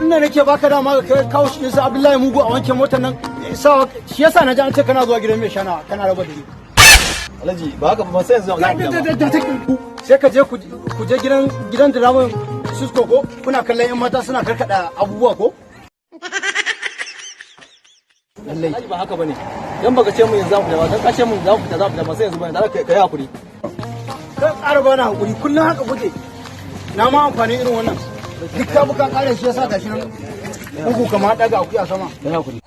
Kuɗin da nake baka dama ka kai kawo shi sa Abdullahi Mugu a wanke motar nan sa, shi yasa na ji an ce kana zuwa gidan mai shana kana raba dare. Alhaji, ba haka ba, sai yanzu za mu fita. Sai ka je ku je gidan diraman Cisco ko kuna kallon yan mata suna karkada abubuwa ko? Lallai Alhaji, ba haka bane. Dan baka ce mun yanzu za mu fita ba, dan ka ce mun za mu fita, za mu fita ba, sai yanzu bane. Dan ka yi hakuri. Ka ƙara bana hakuri, kullum haka kuke. Na ma amfani irin wannan. Duk ka buka ƙara, shi yasa gashi nan. Uku kamar daga akuya sama. Kai hakuri.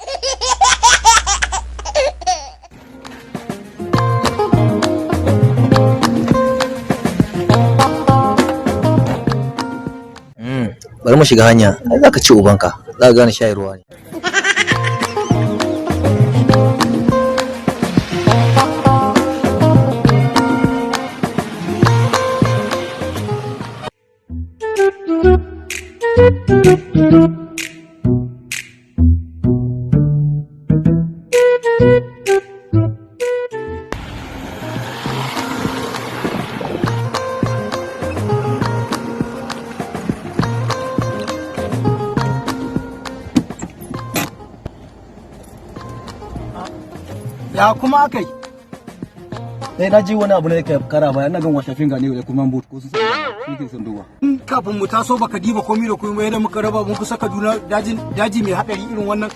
Bari mu shiga hanya, ai za ka ci ubanka, za ka gane shayarwa ne. Ya kuma aka yi? Eh, na ji wani abu ne ke kara baya, ina gan washafin gane da kuma boot ko su shi ke son duba. Kafin mu taso baka diba komai da komai yadda muka raba mun kusa Kaduna, dajin daji mai hadari irin wannan.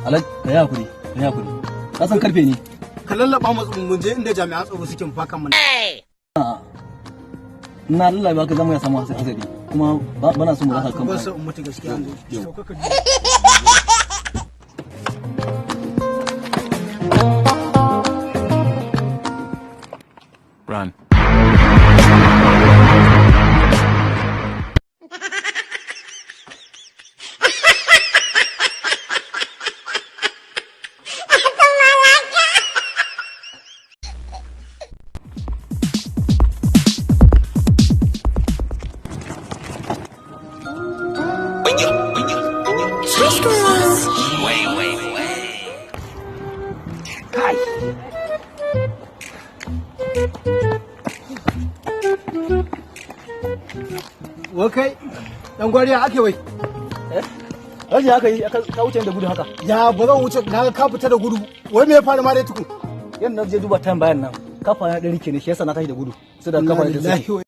Alhaji, ka yi hakuri, ka yi hakuri. Ka san karfe ne. Ka lallaba mu mun je inda jami'an tsaro suke mu fakan mana. Na lallaba ka zama ya samu hasari kuma bana son mu rasa kan. Ban san in mutu gaskiya yanzu. Sauka ka duba. Run. Kai. Wai kai, dan gwariya ake wai? Alhaji, haka yi ka wuce da gudu haka? Ya ba zan wuce, na ga ka fita da gudu. Wai me ya faru ma dai tukun? Yadda na je duba time bayan nan, kafa na ɗari ke ne, shi yasa na tashi da gudu. Sai da kafa da Lillahi wa